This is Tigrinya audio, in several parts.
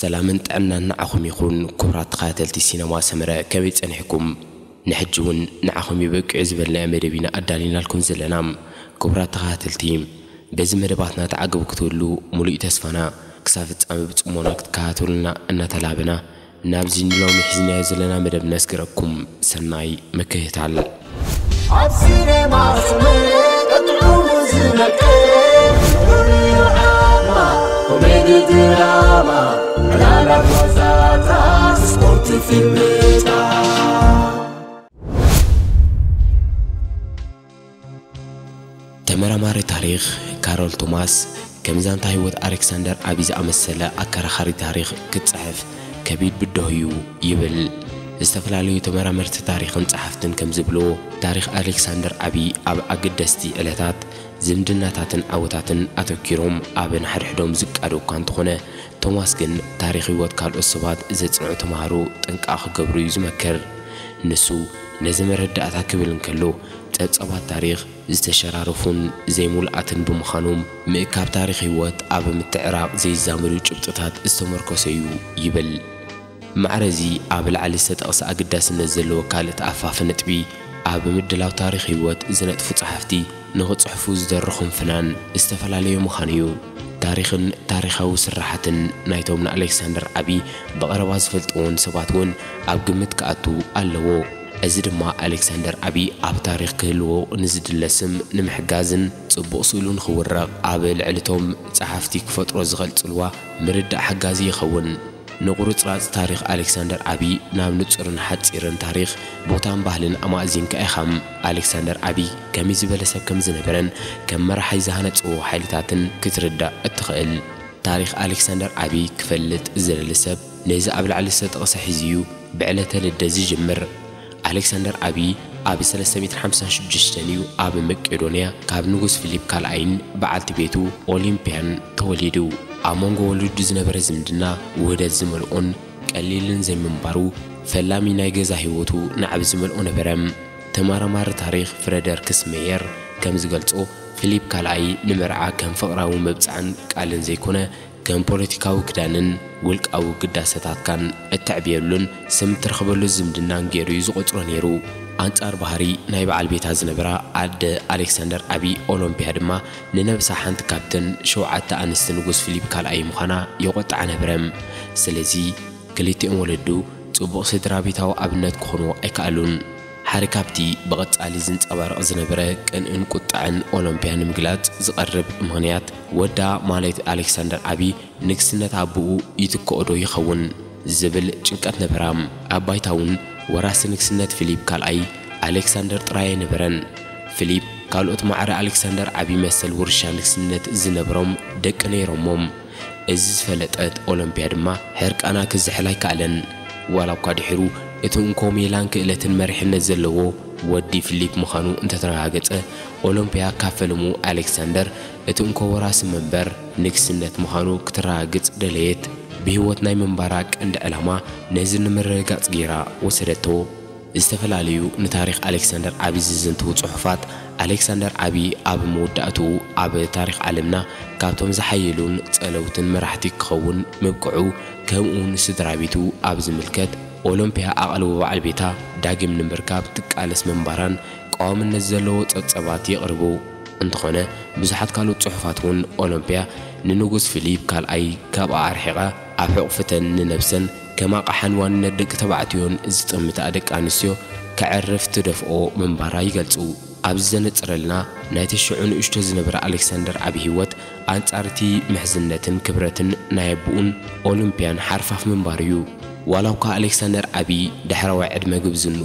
ሰላምን ጥዕናን ንዓኹም ይኹን። ክቡራት ተኸታተልቲ ሲነማ ሰመረ፣ ከመይ ጸኒሕኩም? ንሕጂ እውን ንዓኹም ይበቅዑ ዝበልናዮ መደብ ኢና ኣዳሊናልኩም ዘለና። ክቡራት ተኸታተልቲ፣ በዚ መደባትና ተዓገቡ ክትብሉ ሙሉእ ተስፋና። ክሳብ ፍጻመ ብጽሞና ክትከታተሉና እናተላበና፣ ናብዚ ንሎሚ ሒዝናዮ ዘለና መደብ ነስግረኩም። ሰናይ ምክትታል። ኣብ ሲኔማ ስመረ ቀጥዑ ዝነቀ፣ ርዑ ዓማ፣ ኮሜዲ ድራማ፣ ዕላላት ዋዛታት፣ ስፖርት ፊልምታት። ተመራማሪ ታሪኽ ካሮል ቶማስ፣ ከም ዛንታ ህይወት ኣሌክሳንደር ዓቢ ዝኣመሰለ ኣከራኻሪ ታሪኽ ክትጽሕፍ ከቢድ ብድሆ እዩ ይብል። ዝተፈላለዩ ተመራመርቲ ታሪኽን ጸሓፍትን ከም ዝብልዎ፣ ታሪኽ ኣሌክሳንደር ዓቢ ኣብ ኣገደስቲ ዕለታት፣ ዝምድናታትን ዓወታትን ኣተኲሮም ኣብ ንሓድሕዶም ዝቃዶ እኳ እንተኾነ፣ ቶማስ ግን ታሪኽ ህይወት ካልኦት ሰባት ዘጽንዑ ተማሃሮ ጥንቃቕ ክገብሩ እዩ ዝመክር። ንሱ ነዚ መረዳእታ ክብል እንከሎ፣ ጸብጻባት ታሪኽ ዝተሸራረፉን ዘይምሉኣትን ብምዃኖም፣ ምእካብ ታሪኽ ህይወት ኣብ ምትዕራቕ ዘይዛመዱ ጭብጥታት ዝተመርኮሰ እዩ ይብል። ማዕረ እዚ ኣብ ላዕሊ ዝተጠቕሰ ኣገዳስነት ዘለዎ ካልእ ተኣፋፊ ነጥቢ፣ ኣብ ምድላው ታሪኽ ህይወት ዝነጥፉ ጸሓፍቲ ንኽጽሕፉ ዝደርኾም ፍናን ዝተፈላለየ ምዃኑ እዩ። ታሪኽን ታሪኻዊ ስራሓትን ናይቶም ንኣሌክሳንደር ዓቢ ብቐረባ ዝፈልጥዎን ሰባት እውን ኣብ ግምት ክኣቱ ኣለዎ። እዚ ድማ ኣሌክሳንደር ዓቢ ኣብ ታሪኽ ክህልዎ ንዝድለ ስም ንምሕጋዝን ጽቡቕ ስእሉ ንኽውረቕ ኣብ ልዕሊ እቶም ጸሓፍቲ ክፈጥሮ ዝኽእል ጽልዋ ምርዳእ ሓጋዚ ይኸውን። ንቑርጽራጽ ታሪኽ ኣሌክሳንደር ዓቢ ናብ ንጹርን ሓጺርን ታሪኽ፣ ቦታን ባህልን ኣማእዚንካ ኢኻ ኣሌክሳንደር ዓቢ ከመይ ዝበለ ሰብ ከም ዝነበረን ከም መራሒ ዝሃነጽዎ ሓይልታትን ክትርዳእ እትኽእል። ታሪኽ ኣሌክሳንደር ዓቢ ክፈልጥ ዝደሊ ሰብ ነዚ ኣብ ላዕሊ ዝተጠቕሰ ሒዙ እዩ ብዕለተ ልደት ዝጅምር። ኣሌክሳንደር ዓቢ ኣብ ሰለስተ ሚእትን ሓምሳን ሽዱሽተን እዩ ኣብ መቄዶንያ ካብ ንጉስ ፊሊፕ ካልኣይን በዓልቲ ቤቱ ኦሊምፕያን ተወሊዱ። ኣብ መንጎ ወለዱ ዝነበረ ዝምድና ውህደት ዝመልኦን ቀሊልን ዘይምንባሩ፣ ፈላሚ ናይ ገዛ ህይወቱ ናዕቢ ዝመልኦ ነበረ። ተመራማሪ ታሪኽ ፍረደርክስ ሜየር ከም ዝገልጾ፣ ፊሊፕ ካልኣይ ንመርዓ ከም ፍቕራዊ መብጽዓን ቃልን ዘይኮነ፣ ከም ፖለቲካዊ ክዳንን ውልቃዊ ግዳሰታትካን እተዕብየሉን ስም እትረኽበሉ ዝምድናን ገይሩ እዩ ዝቖጽሮ ነይሩ። ኣንጻር ባህሪ ናይ በዓል ቤታ ዝነበራ ኣደ ኣሌክሳንደር ዓቢ ኦሎምፒያ ድማ፣ ንነብሳ ሓንቲ ካብተን ሸውዓተ ኣንስቲ ንጉስ ፊሊፕ ካልኣይ ምዃና የቖጥዓ ነበረ። ስለዚ፣ ክልቲኦም ወለዱ ጽቡቕ ስድራ ቤታዊ ኣብነት ክኾንዎ ኣይከኣሉን። ሓደ ካብቲ ብቐጻሊ ዝንጸባረቕ ዝነበረ ቅንእን ቁጥዐን ኦሎምፒያ ንምግላጽ ዝቐርብ ምኽንያት፣ ወዳ ማለት ኣሌክሳንደር ዓቢ ንግስነት ኣቦኡ ይትክኦ ዶ ይኸውን ዝብል ጭንቀት ነበራ። ኣብ ባይታ እውን ወራሲ ንግስነት ፊሊፕ ካልኣይ ኣሌክሳንደር ጥራይ ኣይነበረን። ፊሊፕ ካልኦት ማዕረ ኣሌክሳንደር ዓቢ መሰል ውርሻ ንግስነት ዝነብሮም ደቂ ነይሮሞም። እዚ ዝፈለጠት ኦሎምፒያ ድማ ሕርቃና ክዝሕል ኣይከኣለን። ዋላ እኳ ድሒሩ እቲ እንኮ ሜላን ክእለትን መሪሕነት ዘለዎ ወዲ ፊሊፕ ምዃኑ እንተተረጋገጸ፣ ኦሎምፒያ ካብ ፈለሙ ኣሌክሳንደር እቲ እንኮ ወራሲ መንበር ንግስነት ምዃኑ ክተረጋግጽ ደለየት። ብህይወት ናይ ምንባራ ቀንዲ ዕላማ ነዚ ንምርግጋጽ ገይራ ወሰደቶ። ዝተፈላለዩ ንታሪኽ ኣሌክሳንደር ዓቢ ዝዝንትዉ ጽሑፋት፣ ኣሌክሳንደር ዓቢ ኣብ መወዳእትኡ ኣብ ታሪኽ ዓለምና ካብቶም ዝሓየሉን ጸለውትን መራሕቲ ክኸውን ምብቅዑ፣ ከምኡ ንስድራ ቤቱ ኣብ ዝምልከት፣ ኦሎምፒያ ኣቓልቦ በዓል ቤታ ዳግም ንምርካብ ትቃለስ ምንባራን ቀዋምነት ዘለዎ ጸብጸባት የቕርቡ። እንተኾነ፣ ብዙሓት ካልኦት ጽሑፋት እውን ኦሎምፒያ ንንጉስ ፊሊፕ ካልኣይ ካብኣ ኣርሒቓ፣ ኣብ ሕቑፍተን ንነብሰን ከም ኣቕሓን ዋንነት ደቂ ተባዕትዮን ዝጥምታ ደቂ ኣንስትዮ ከዕርፍ ትደፍኦ ምንባራ ይገልጹ። ኣብዚ ዘነጽረልና፣ ናይቲ ሽዑ ንእሽቶ ዝነበረ ኣሌክሳንደር ዓቢ ህይወት፣ ኣንጻር እቲ ምሕዝነትን ክብረትን ናይ ኣቦኡን ኦሊምፕያን ሓርፋፍ ምንባሩ እዩ። ዋላ እኳ ኣሌክሳንደር ዓቢ ዳሕረዋይ ዕድመ ግብዝንኡ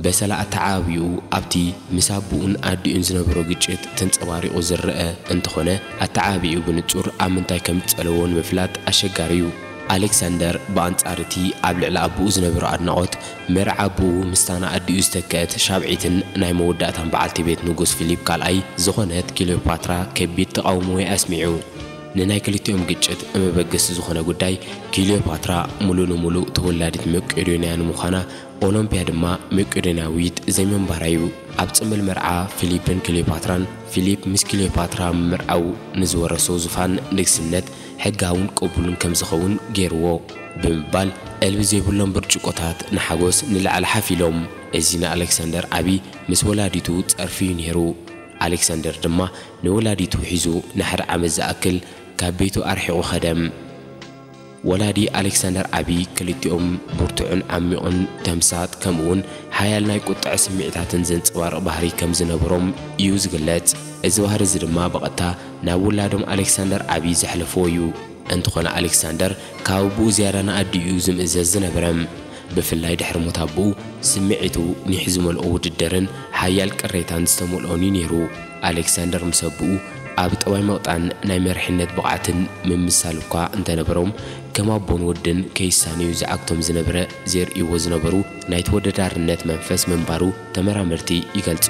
በሰላ ኣተዓባብይኡ ኣብቲ ምስ ኣቦኡን ኣዲኡን ዝነበሮ ግጭት ተንጸባሪቑ ዝረኣ እንተኾነ፣ ኣተዓባብይኡ ብንጹር ኣብ ምንታይ ከም ዝጸለዎ ንምፍላጥ ኣሸጋሪ እዩ። ኣሌክሳንደር ብኣንጻር እቲ ኣብ ልዕሊ ኣቦኡ ዝነበሮ ኣድናቖት፣ መርዓ ኣቦኡ ምስታ ንኣዲኡ ዝተክአት ሻብዒትን ናይ መወዳእታን በዓልቲ ቤት ንጉስ ፊሊፕ ካልኣይ ዝኾነት ክሊዮፓትራ ከቢድ ተቓውሞ እዩ ኣስሚዑ። ንናይ ክልቲኦም ግጭት መበገሲ ዝኾነ ጉዳይ፣ ክሊዮፓትራ ሙሉ ንሙሉ ተወላዲት መቄዶንያ ንምዃና ኦሎምፒያ ድማ መቄዶንያዊት ዘይምንባራ እዩ። ኣብ ጽምብል መርዓ ፊሊፕን ክሊዮፓትራን፣ ፊሊፕ ምስ ክሊዮፓትራ ምምርዓዉ ንዝወረሶ ዙፋን ንግስነት ሕጋውን ቅቡልን ከም ዝኸውን ገይርዎ ብምባል፣ ዕልቢ ዘይብሎም ብርጭቆታት ንሓጎስ ንላዕሊ ሓፍ ኢሎም። እዚ ንኣሌክሳንደር ዓቢ ምስ ወላዲቱ ጸርፊ እዩ ነይሩ። ኣሌክሳንደር ድማ ንወላዲቱ ሒዙ ንሓደ ዓመት ዝኣክል ካብ ቤቱ ኣርሒቑ ኸደ። ወላዲ ኣሌክሳንደር ዓቢ ክልቲኦም ብርቱዕን ዓሚቑን ተምሳጥ ከምኡውን ሓያል ናይ ቁጥዐ ስምዒታትን ዘንጸባርቕ ባህሪ ከም ዝነበሮም እዩ ዝግለጽ። እዚ ባህሪ እዚ ድማ ብቐጥታ ናብ ውላዶም ኣሌክሳንደር ዓቢ ዘሕለፍዎ እዩ። እንተኾነ ኣሌክሳንደር ካብ ኣቦኡ ዝያዳ ንኣዲኡ እዩ ዝምእዘዝ ዝነበረ። ብፍላይ ድሕሪ ሞት ኣቦኡ ስምዒቱ ኒሕ ዝመልኦ ውድድርን ሓያል ቅሬታን ዝተመልኦን እዩ ነይሩ። ኣሌክሳንደር ምስ ኣቦኡ ኣብ ጠባይ ምቕጣን ናይ መሪሕነት ብቕዓትን ምምስሳል እኳ እንተነበሮም፣ ከም ኣቦን ወድን ከይሳነዩ ዝዓግቶም ዝነበረ ዘርእይዎ ዝነበሩ ናይ ተወዳዳርነት መንፈስ ምንባሩ ተመራመርቲ ይገልጹ።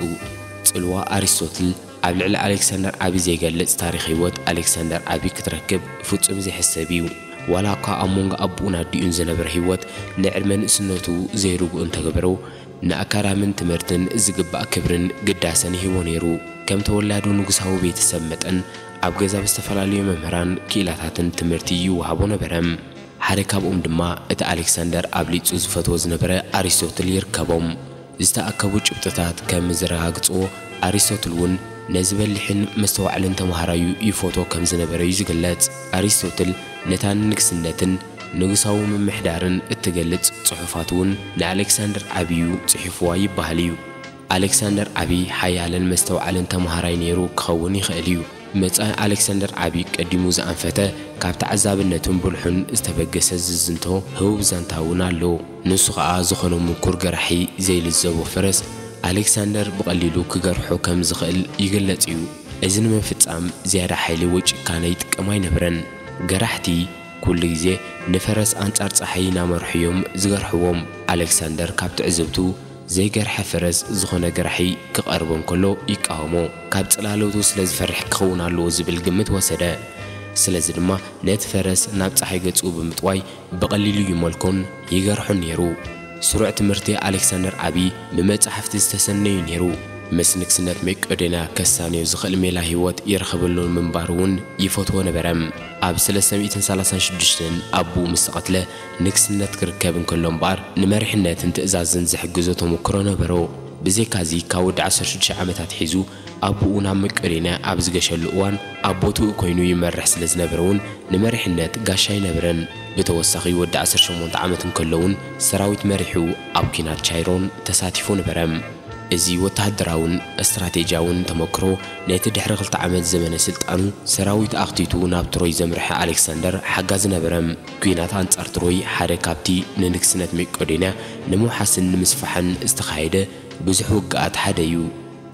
ጽልዋ ኣሪስቶትል ኣብ ልዕሊ ኣሌክሳንደር ዓቢ ዘይገልጽ ታሪኽ ህይወት ኣሌክሳንደር ዓቢ ክትረክብ ፍጹም ዘይሕሰብ እዩ። ዋላ እኳ ኣብ መንጎ ኣቦኡን ኣዲኡን ዝነበረ ህይወት ንዕድመ ንእስነቱ ዘይርጉእ እንተገበሮ፣ ንኣካዳምን ትምህርትን ዝግባእ ክብርን ግዳሰን ይህቦ ነይሩ። ከም ተወላዱ ንጉሳዊ ቤተሰብ መጠን ኣብ ገዛ ብዝተፈላለዩ መምህራን ክኢላታትን ትምህርቲ ይወሃቦ ነበረ። ሓደ ካብኦም ድማ እቲ ኣሌክሳንደር ኣብሊጹ ዝፈትዎ ዝነበረ ኣሪስቶትል ይርከቦም። ዝተኣከቡ ጭብጥታት ከም ዝረጋግጽዎ፣ ኣሪስቶትል እውን ነዚ በሊሕን መስተዋዕልን ተመሃራዩ ይፈትዎ ከም ዝነበረ እዩ ዝግለጽ። ኣሪስቶትል ነታ ንንግስነትን ንጉሳዊ ምምሕዳርን እትገልጽ ጽሑፋት እውን ንኣሌክሳንደር ዓቢዩ ጽሒፍዋ ይበሃል እዩ። ኣሌክሳንደር ዓቢ ሓያልን መስተዋዕልን ተመሃራይ ነይሩ ክኸውን ይኽእል እዩ። መጻኢ ኣሌክሳንደር ዓቢ ቀዲሙ ዝኣንፈተ፣ ካብ ተዓዛብነቱን ብልሑን ዝተበገሰ ዝዝንቶ ህቡብ ዛንታ እውን ኣሎ። ንሱ ኸኣ ዝኾነ ምኩር ገራሒ ዘይልዘቦ ፈረስ ኣሌክሳንደር ብቐሊሉ ክገርሖ ከም ዝኽእል ይግለጽ እዩ። እዚ ንምፍጻም ዝያዳ ሓይሊ ወይ ጭካነ ይጥቀም ኣይነበረን። ገራሕቲ ኩሉ ግዜ ንፈረስ ኣንጻር ጸሓይ እናመርሑ እዮም ዝገርሕዎም። ኣሌክሳንደር ካብ ትዕዝብቱ ዘይገርሐ ፈረስ ዝኾነ ገራሒ ክቐርቦ እንከሎ ይቃወሞ። ካብ ጽላለቱ ስለ ዝፈርሕ ክኸውን ኣለዎ ዝብል ግምት ወሰደ። ስለዚ ድማ ነቲ ፈረስ ናብ ጸሓይ ገጹ ብምጥዋይ ብቐሊሉ ይመልኮን ይገርሖን ነይሩ። ስሩዕ ትምህርቲ ኣሌክሳንደር ዓቢ ብመጻሕፍቲ ዝተሰነዩ ነይሩ። ምስ ንግስነት መቄዶንያ ከሳንዮ ዝኽእል ሜላ ህይወት ይረኽበሉ ምንባሩ እውን ይፈትዎ ነበረ። ኣብ ሰለስተ ሚእትን ሰላሳን ሽዱሽተን ኣቦኡ ምስ ተቐትለ ንግስነት ክርከብ እንከሎ እምበኣር ንመሪሕነትን ትእዛዝን ዝሕግዞ ተመክሮ ነበሮ። ብዘይካዚ ካብ ወዲ ዓሰርተ ሽዱሽተ ዓመታት ሒዙ ኣቦኡ ናብ መቄዶንያ ኣብ ዝገሸሉ እዋን ኣብ ቦትኡ ኮይኑ ይመርሕ ስለ ዝነበረ እውን ንመሪሕነት ጋሻ ኣይነበረን። ብተወሳኺ ወዲ ዓሰርተ ሸሞንተ ዓመት እንከሎ እውን ሰራዊት መሪሑ ኣብ ኲናት ቻይሮን ተሳቲፉ ነበረ። እዚ ወተሃደራውን ስትራቴጂያውን ተመክሮ ነቲ ድሕሪ ክልተ ዓመት ዘመነ ስልጣኑ ሰራዊት ኣኽቲቱ ናብ ትሮይ ዘምርሐ ኣሌክሳንደር ሓጋዚ ነበረ። ኲናት ኣንጻር ትሮይ ሓደ ካብቲ ንንግስነት መቄዶንያ ንምውሓስን ንምስፋሕን ዝተኻየደ ብዙሕ ውግኣት ሓደ እዩ።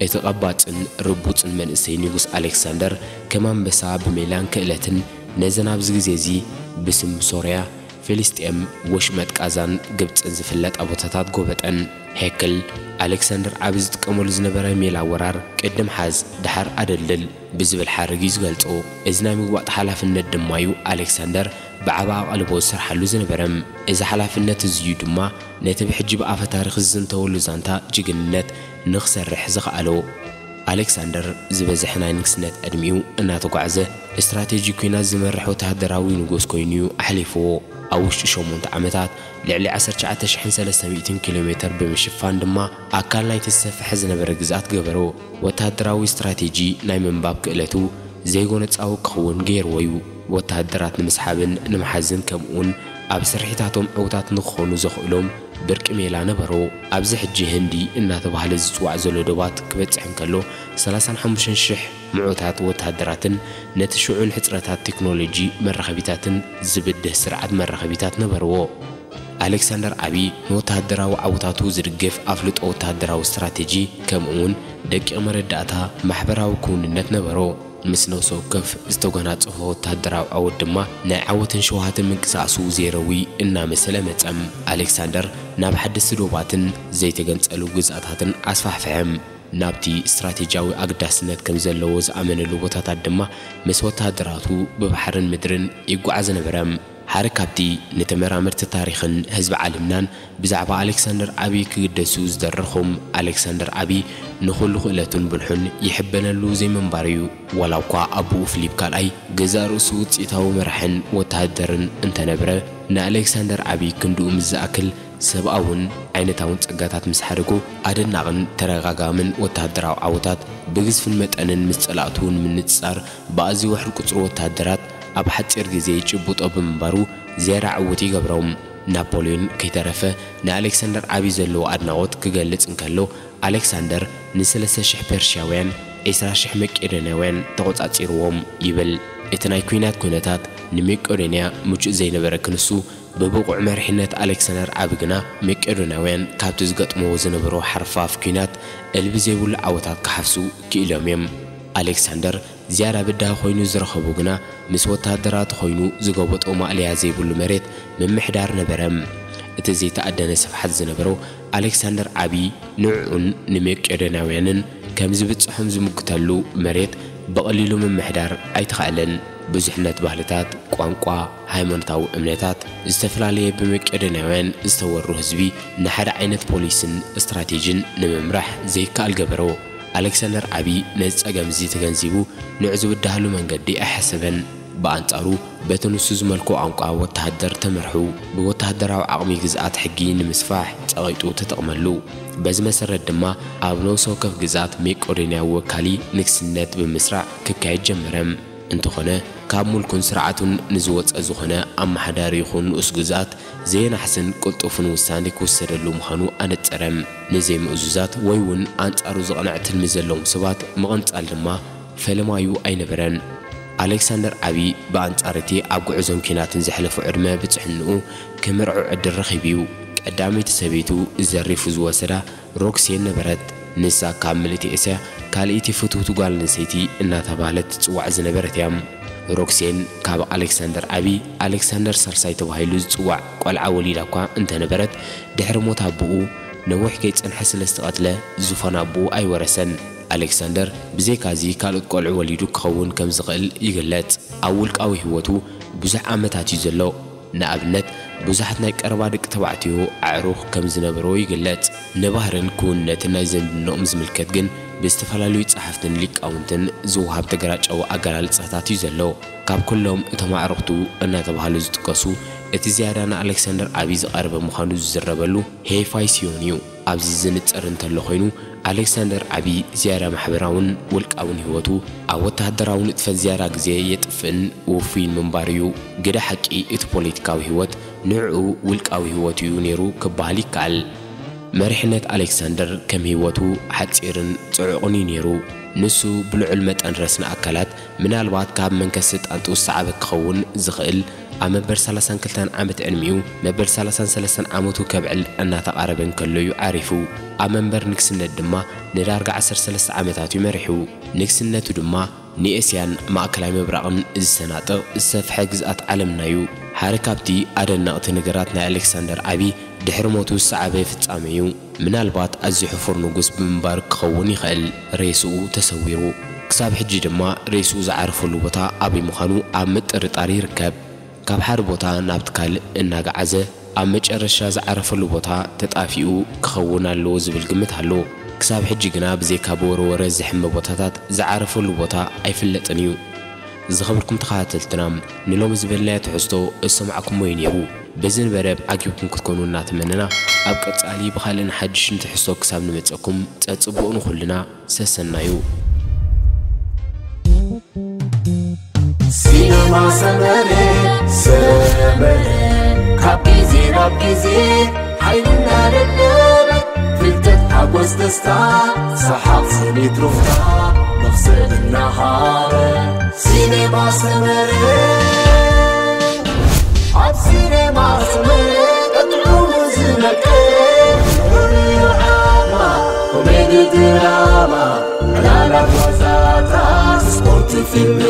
እቲ ቀባጽን ርቡጽን መንእሰይ ንጉስ ኣሌክሳንደር ከም ኣንበሳ ብሜላን ክእለትን ነዘን ኣብዚ ግዜ እዚ ብስም ሶርያ፣ ፍልስጤም፣ ወሽመጥ ቃዛን ግብጽን ዝፍለጣ ቦታታት ጎበጠን። ሄክል፣ ኣሌክሳንደር ዓቢ ዝጥቀመሉ ዝነበረ ሜላ ወራር ቅድም ሓዝ ደሓር ኣደልድል ብዝብል ሓረግ እዩ ዝገልጾ። እዚ ናይ ምግባጥ ሓላፍነት ድማ እዩ ኣሌክሳንደር ብዓቢ ኣቓልቦ ዝሰርሓሉ ዝነበረ። እዚ ሓላፍነት እዚ እዩ ድማ ነቲ ብሕጂ ብኣፈ ታሪኽ ዝዝንተወሉ ዛንታ ጅግንነት ንኽሰርሕ ዝኸኣሎ። ኣሌክሳንደር ዝበዝሐ ናይ ንግስነት ዕድሚኡ እናተጓዕዘ ስትራቴጂ ኲናት ዝመርሕ ወተሃደራዊ ንጉስ ኮይኑ'ዩ ኣሕሊፍዎ። ኣብ ውሽጢ ሸሞንተ ዓመታት ልዕሊ ዓሰርተ ትሽዓተ ሽሕን ሰለስተ ሚእትን ኪሎ ሜተር ብምሽፋን ድማ ኣካል ናይቲ ዝሰፍሐ ዝነበረ ግዝኣት ገበሮ። ወተሃደራዊ ስትራቴጂ ናይ ምንባብ ክእለቱ ዘይጎነጻዊ ክኸውን ገይርዎ እዩ። ወተሃደራት ንምስሓብን ንምሓዝን ከምኡውን ኣብ ስርሒታቶም ዕውታት ንክኾኑ ዘኽእሎም ብርቂ ሜላ ነበሮ። ኣብዚ ሕጂ ህንዲ እናተባህለ ዝጽዋዕ ዘሎ ዶባት ክበጽሕ እንከሎ፣ ሰላሳን ሓሙሽተን ሽሕ ምዑታት ወተሃደራትን ነቲ ሽዑን ሕጽረታት ቴክኖሎጂ መራኸቢታትን ዝብድህ ስርዓት መራኸቢታት ነበርዎ። ኣሌክሳንደር ዓቢ ንወተሃደራዊ ዓወታቱ ዝድግፍ ኣፍልጦ ወተሃደራዊ ስትራቴጂ ከምኡውን ደቂቕ መረዳእታ ማሕበራዊ ክውንነት ነበሮ። ምስ ነፍሲ ወከፍ ዝተጎናጸፎ ወተሃደራዊ ዓወት ድማ ናይ ዓወትን ሸውሃትን ምንቅስቓሱ ዘይረዊ እናመሰለ መጸ። ኣሌክሳንደር ናብ ሓደስቲ ዶባትን ዘይተገንጸሉ ግዝኣታትን ኣስፋሕፍሐ። ናብቲ ስትራቴጂያዊ ኣገዳስነት ከም ዘለዎ ዝኣመነሉ ቦታታት ድማ ምስ ወተሃደራቱ ብባሕርን ምድርን ይጓዓዝ ነበረ። ሓደ ካብቲ ንተመራመርቲ ታሪኽን ህዝቢ ዓለምናን ብዛዕባ ኣሌክሳንደር ዓቢ ክግደሱ ዝደረኾም፣ ኣሌክሳንደር ዓቢ ንኹሉ ክእለቱን ብልሑን ይሕበነሉ ዘይምንባሩ እዩ። ዋላ እኳ ኣቦኡ ፊሊፕ ካልኣይ ገዛእ ርእሱ ውጽኢታዊ መራሕን ወተሃደርን እንተነበረ፣ ንኣሌክሳንደር ዓቢ ክንድኡ ምስ ዝኣክል ሰብኣውን ዓይነታውን ጸጋታት ምስ ሓደጎ፣ ኣደናቕን ተረጋጋምን ወተሃደራዊ ዓወታት ብግዝፍን መጠንን ምስ ጸላእቱ ንምንጽጻር ብኣዝዩ ውሑድ ቁጽሪ ወተሃደራት ኣብ ሓጺር ግዜ ይጭብጦ ብምንባሩ ዝያዳ ዕዉት ይገብሮ። ናፖልዮን ከይተረፈ ንኣሌክሳንደር ዓቢ ዘለዎ ኣድናቖት ክገልጽ እንከሎ፣ ኣሌክሳንደር ንሰለስተ ሽሕ ፐርሽያውያን፣ ዕስራ ሽሕ መቄዶንያውያን ተቖጻጺርዎም ይብል። እቲ ናይ ኲናት ኩነታት ንመቄዶንያ ምቹእ ዘይነበረ ክንሱ፣ ብብቑዕ መሪሕነት ኣሌክሳንደር ዓቢ ግና መቄዶንያውያን ካብቲ ዝገጥምዎ ዝነበሩ ሓርፋፍ ኲናት እልቢ ዘይብሉ ዓወታት ክሓፍሱ ክኢሎም እዮም። ኣሌክሳንደር ዝያዳ በዳሂ ኮይኑ ዝረኸቦ ግና፣ ምስ ወተሃደራቱ ኮይኑ ዝገበጦ ማእለያ ዘይብሉ መሬት ምምሕዳር ነበረ። እቲ ዘይተኣደነ ስፍሓት ዝነበሮ ኣሌክሳንደር ዓቢ፣ ንዕኡን ንመቄዶንያውያንን ከም ዝብጽሖም ዝምጉተሉ መሬት ብቐሊሉ ምምሕዳር ኣይተኻእለን። ብዙሕነት ባህልታት፣ ቋንቋ፣ ሃይማኖታዊ እምነታት ዝተፈላለየ ብመቄዶንያውያን ዝተወሩ ህዝቢ፣ ንሓደ ዓይነት ፖሊስን ስትራቴጂን ንምምራሕ ዘይከኣል ገበሮ። ኣሌክሳንደር ዓቢ ነዚ ጸገም እዚ ተገንዚቡ፣ ንዑ ዝብድሃሉ መንገዲ ኣይሓሰበን። ብኣንጻሩ፣ በቲ ንሱ ዝመልኮ ቋንቋ ወተሃደር ተመርሑ፣ ብወተሃደራዊ ዓቕሚ ግዝኣት ሕጊ ንምስፋሕ ጸቒጡ ተጠቕመሉ። በዚ መሰረት ድማ፣ ኣብ ነፍሲ ወከፍ ግዝኣት መቄዶንያዊ ወካሊ ንግስነት ብምስራዕ ክካየድ ጀመረ። እንተኾነ፣ ካብ ሙልኩን ስርዓቱን ንዝወጸ ዝኾነ ኣመሓዳሪ ይኹን ንኡስ ግዝኣት ዘየናሕስን ቅልጡፍን ውሳኔ ክውሰደሉ ምዃኑ ኣነጸረ። ንዘይምእዙዛት ወይ እውን ኣንጻሩ ዝቐንዐ ትልሚ ዘለዎም ሰባት ምቕንጻል ድማ ፈለማዩ ኣይነበረን። ኣሌክሳንደር ዓቢ ብኣንጻር እቲ ኣብ ጉዕዞን ኲናትን ዘሕለፎ ዕድመ ብጽሕንኡ ክምርዖ ዕድል ረኺቡ እዩ። ቀዳመይቲ ሰበይቱ ዘሪፉ ዝወሰዳ ሮክሴን ነበረት። ንሳ ካብ ምልእቲ እስያ ካልኣይቲ ፍትውቲ ጓል ኣንስተይቲ እናተባህለት ትጽዋዕ ዝነበረት እያ። ሮክሴን ካብ ኣሌክሳንደር ዓቢ፣ ኣሌክሳንደር ሳልሳይ ተባሂሉ ዝጽዋዕ ቆልዓ ወሊዳ እኳ እንተነበረት፣ ድሕሪ ሞት ኣቦኡ ነዊሕ ከይጸንሐ ስለ ዝተቐትለ፣ ዙፋን ኣቦኡ ኣይወረሰን። ኣሌክሳንደር ብዘይካዚ ካልኦት ቆልዑ ወሊዱ ክኸውን ከም ዝኽእል ይግለጽ። ኣብ ውልቃዊ ህይወቱ ብዙሕ ዓመታት እዩ ዘሎ። ንኣብነት፣ ብዙሓት ናይ ቀረባ ደቂ ተባዕትዮ ኣዕሩኽ ከም ዝነበርዎ ይግለጽ። ንባህርን ክውንነትን ናይ ዝምድናኦም ዝምልከት ግን ብዝተፈላለዩ ጸሓፍትን ሊቃውንትን ዝወሃብ ተገራጫዊ ኣገላልጻታት እዩ ዘሎ። ካብ ኩሎም እቶም ኣዕሩኽቱ እናተባህሉ ዝጥቀሱ፣ እቲ ዝያዳ ንኣሌክሳንደር ዓቢ ዝቐረበ ምዃኑ ዝዝረበሉ ሄፋይስዮን እዩ። ኣብዚ ዝንጸር እንተሎ ኮይኑ፣ ኣሌክሳንደር ዓቢ ዝያዳ ማሕበራውን ውልቃውን ህይወቱ ኣብ ወተሃደራዊ ንጥፈት ዝያዳ ግዜ የጥፍእን ውፉይን ምንባሩ እዩ። ግደ ሓቂ፣ እቲ ፖለቲካዊ ህይወት ንዕኡ ውልቃዊ ህይወቱ እዩ ነይሩ ክበሃል ይከኣል። መሪሕነት ኣሌክሳንደር ከም ህይወቱ ሓጺርን ጽዑቕን እዩ ነይሩ። ንሱ ብልዑል መጠን ረስኒ ኣካላት፣ ምናልባት ካብ መንከስ ስልጣን ጥውስ ሰዓበ ክኸውን ዝኽእል፣ ኣብ መበል ሰላሳን ክልተን ዓመት ዕድሚኡ፣ መበል ሰላሳን ሰለስተን ዓመቱ ከብዕል እናተቓረበ እንከሎ እዩ ዓሪፉ። ኣብ መንበር ንግስነት ድማ ንዳርጋ ዓሰርተ ሰለስተ ዓመታት እዩ መሪሑ። ንግስነቱ ድማ ንኤስያን ማእከላይ ምብራቕን ዝሰናጥቕ ዝሰፍሐ ግዝኣት ዓለምና እዩ። ሓደ ካብቲ ኣደነቕቲ ነገራት ናይ ኣሌክሳንደር ዓቢ ድሕሪ ሞቱ ዝሰዓበ ፍጻመ እዩ። ምናልባት ኣዝዩ ሕፉር ንጉስ ብምንባሩ ክኸውን ይኽእል፣ ሬስኡ ተሰዊሩ። ክሳብ ሕጂ ድማ ሬስኡ ዝዓረፈሉ ቦታ ኣበይ ምዃኑ ኣብ ምጥርጣር ይርከብ። ካብ ሓደ ቦታ ናብቲ ካልእ እናገዓዘ ኣብ መጨረሻ ዝዓረፈሉ ቦታ ተጣፊኡ ክኸውን ኣለዎ ዝብል ግምት ኣሎ። ክሳብ ሕጂ ግና ብዘይካ ብወረወረ ዝሕመ ቦታታት ዝዓረፈሉ ቦታ ኣይፍለጥን እዩ። ዝኸበርኩም ተኸታተልትና፣ ንሎሚ ዝበልናዮ ትሕዝቶ ዝሰማዕኩምዎ እዩ ነይሩ። በዚ ንበረብ ዓጊብኩም ክትኮኑ እናተመነና፣ ኣብ ቀጻሊ ብኻልእን ሓድሽን ትሕዝቶ ክሳብ ንመጸኩም ጸጽቡቕ ንኹልና ሰሰናዩ። ሲነማ ሰመረ ሰመረ ካብ ግዜ ናብ ግዜ ሓይልና ደለበ ፍልጠት ሓጎስ ደስታ ሰሓቕ ስኒት ሩፍታ መኽሰብ እናሃበ ሲነማ ሰመረ ኣብ ሲነማ ሰመረ ቀጥዑሙ ዝመቀ ፍሉይ ዓማ ኮሜዲ ድራማ ዕላላት ዋዛታ ስፖርት ፊልም